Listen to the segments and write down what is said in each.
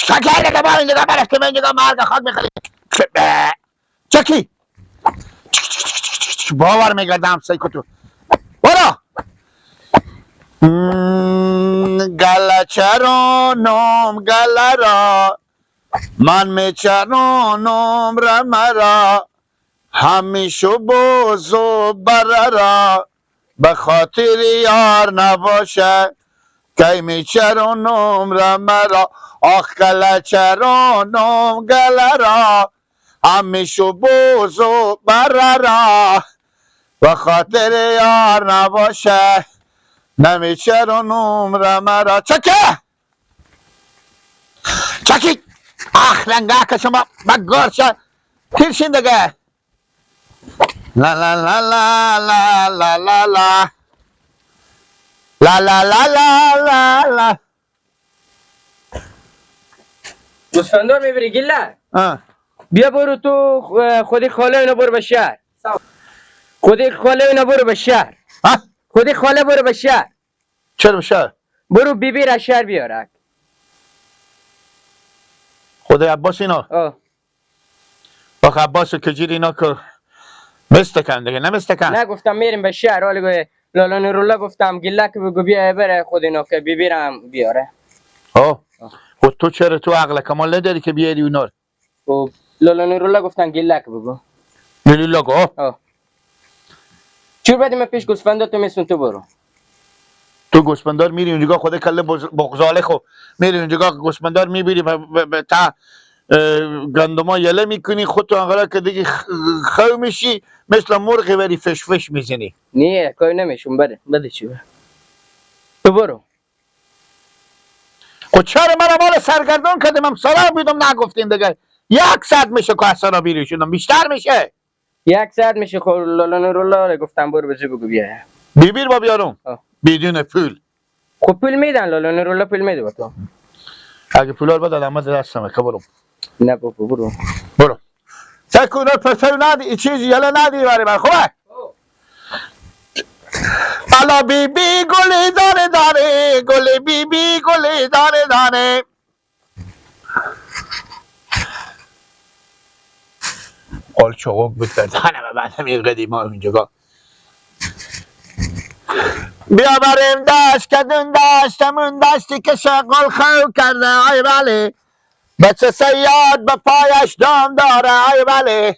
چکه دیگه با اینجا برفته من اینجا مرگ خاک میخوری. چکی باور میگردم سیکو تو برو. گله چرانم گله را من میچرانم رمه را همیشه بوز و بره را به خاطر یار نباشه کی میچرانم رمه را آخ گله چرانم گله را همیشه بوز و بره را به خاطر یار نباشه نمیچرانم رمه را. چکه چکی آخ لنگه که شما بگرشه تیرشین دیگه. لا لا لا لا لا لا لا لا لا لا لا لا لا لا. گوسفندار میبری گله؟ بیا برو تو خودی خاله اینا برو به شهر. خودی خاله اینا برو به شهر. خودی خاله برو به شهر. چرا به شهر؟ برو بیبی را شهر بیارک. خدای عباس اینا. آخه عباس که جیر اینا که مستکن دیگه نمستکن. نه گفتم میریم به شهر. حالا گوی لالا نورولا گفتم گله که بگو بیا بره خود اینا که بیبی را هم بیاره. خود تو چرا تو عقل کمال نداری که بیاری اونا رو؟ خب لالا نورولا گفتن گله که بگو. نورولا گو؟ چور بدیم من پیش گوسفندا تو میسون تو برو. تو گوسفندار میری اونجا خود کله بغزاله خو میری اونجا گوسفندار میبری تا گندما یله میکنی خودتو انقدر که دیگه خو میشی مثل مرغ بری فش فش میزنی. نه کاری نمیشون بده بده چی بره. تو برو. خب چرا من مال سرگردان کردم هم سرا بیدم نگفتیم دیگه. 1 ساعت میشه که سرا بیری شدم بیشتر میشه. 1 ساعت میشه. خب لالا نورولا گفتم برو بزی بگو بیا. بیبیر با بیارم بدون پول. خب پول میدن لالا نورولا پول میده با تو. اگه پولا رو بدادم من دستمه که برو. نه بابا برو. برو. سکونا پسر ندی چیزی یلا ندی برای من خوبه؟ بالا بی بی گلی دانه دانه گل بی بی گلی دانه دانه. قول چغوک بود بردانم بعدم این قدیما اینجا. بیا بریم دشت کدون دشتمون دشتی که شغل خو کرده ای بله. بچه سیاد به پایش دام داره ای بله.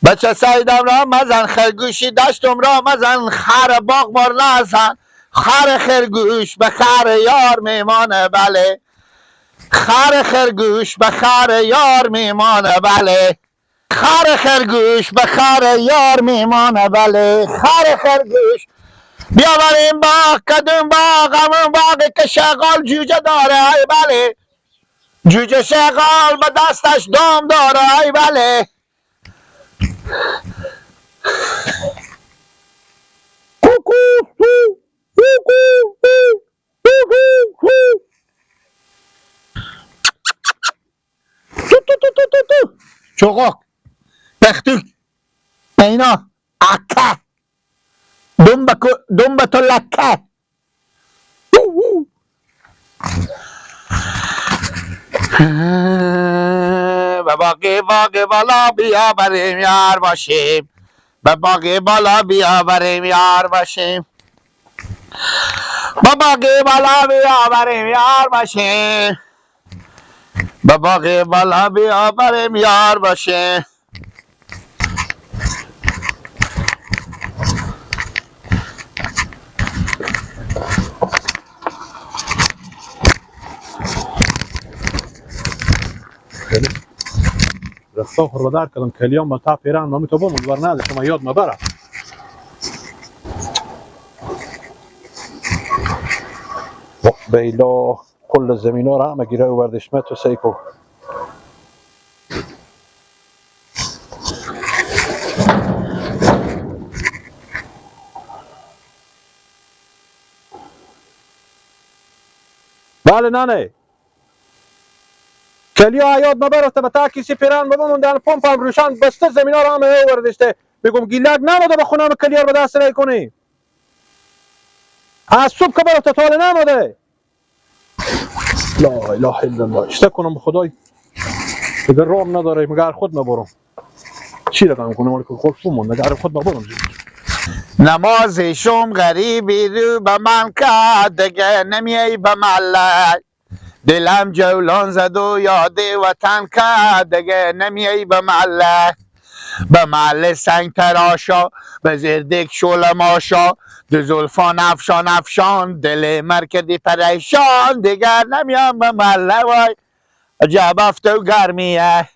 بچه سیدم را مزن خرگوشی دشتم را مزن خر باغ بار نزن خر خرگوش به خر یار میمانه بله. خر خرگوش به خر یار میمانه بله. خر خرگوش به خر یار میمانه بله. خر خرگوش بیا بریم باغ کدوم باغ همون باغ که شغال جوجه داره ای بله. جوجه شغال به دستش دام داره ای بله. کوکو کوکو کوکو کوکو تو تو تو تو تو تو چغاک پختوک اینا اکه دنبه تو لکه. به باقی باقی بالا بیا بریم یار باشیم. به باقی بالا بیا بریم یار باشیم. به باقی بالا بیا بریم یار باشیم. به باقی بالا بیا بریم یار باشیم. رفتم خور بدر کردم کلیام با تا پیران ما تو بمون ور نده شما یاد مبره. بیلا کل زمینا را همه گیره وردشمه تو سیکو. بله نانه کلیا یاد مبرفته به تا کسی پیران بابا دن پمپ هم روشن بسته زمینا را همه وردشته. میگم گیلک نموده به خونم کلیا رو به دست کنی. از صبح که برفته تا نموده. لا اله الا الله. اشته کنم به خدای دیگه رام نداره، مگر خود نبرم. چی رقم کنم که خود مونده، اگر خود نبرم. نماز شم غریبی رو به من کرد، دیگه نمیای به محله. دلم جولان زد و یاد وطن کرد، دیگه نمیای به محله. به محله سنگ تراشا، به زردک شل ماشا، دو زلفان افشان افشان، دل مر کردی پریشان، دیگر نمیام به محله. وای عجب افتو گرمیه،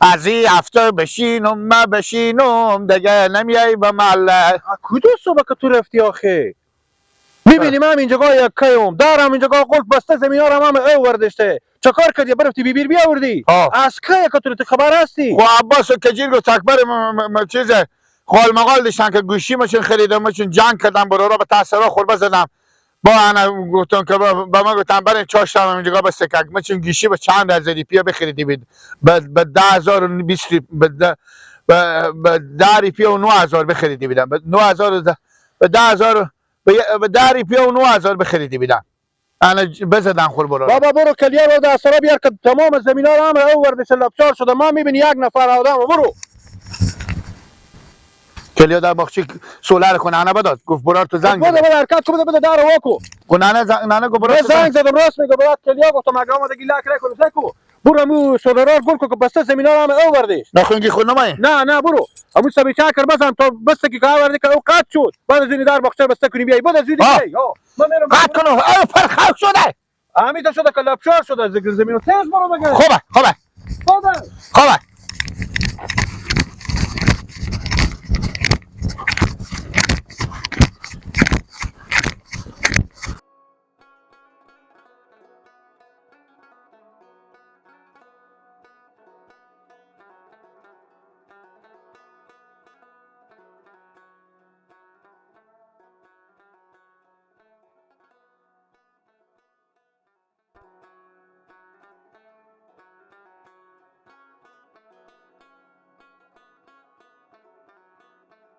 از این افتو بشینم ما بشینم، دیگه نمیای به محله. کدوم صبح که تو رفتی آخه؟ میبینی من اینجا یک کیوم دارم، اینجا قلف بسته، زمین ها هم او وردشته. چه کار کردی؟ برفتی بیبیر بیاوردی؟ از کی که تو خبر هستی؟ خب عباس کجیل گفت اکبر چیزه خال مقال داشتن که گوشی مشون خریدم، مشون جنگ کردم، برو رو به تاثیر خوربه زدم. با انا گفتم که با ما گفتم برین چاشتم اینجا بس سکک مشون گوشی به چند هزاری پیا بخریدی بید به 10020 به 10 پیا و 9000 بخریدی بیدم، به 9000 به 10000 به 10 پیا و 9000 بخریدی بیدم. انا بزدن خور برو. بابا برو کلیه رو در سرا بیار که تمام زمین ها رو هم او وردش لپچار شده. ما میبینی یک نفر آدم برو. کلیا در باغچه سولر کنه انا بداد گفت برار تو زنگ بده بده حرکت کو، بده بده در واکو کنه نه نه گفت برار زنگ زدم. راست میگه برات کلیا گفتم اگه اومدگی لک رکن سکو برو مو سولرار گل کو که بسته زمین ها هم او وردش. نخونگی خود نمای نه نه برو امو سبی چاکر بزن تا بسته که آوردی که او قطع شد. بعد از این در باغچه بسته کنی بیای. بعد از این بیای. من میرم قطع کنم. او پر شده همین شده که لپچار شده از زمین. تیز برو بگه. خوبه خوبه خوبه.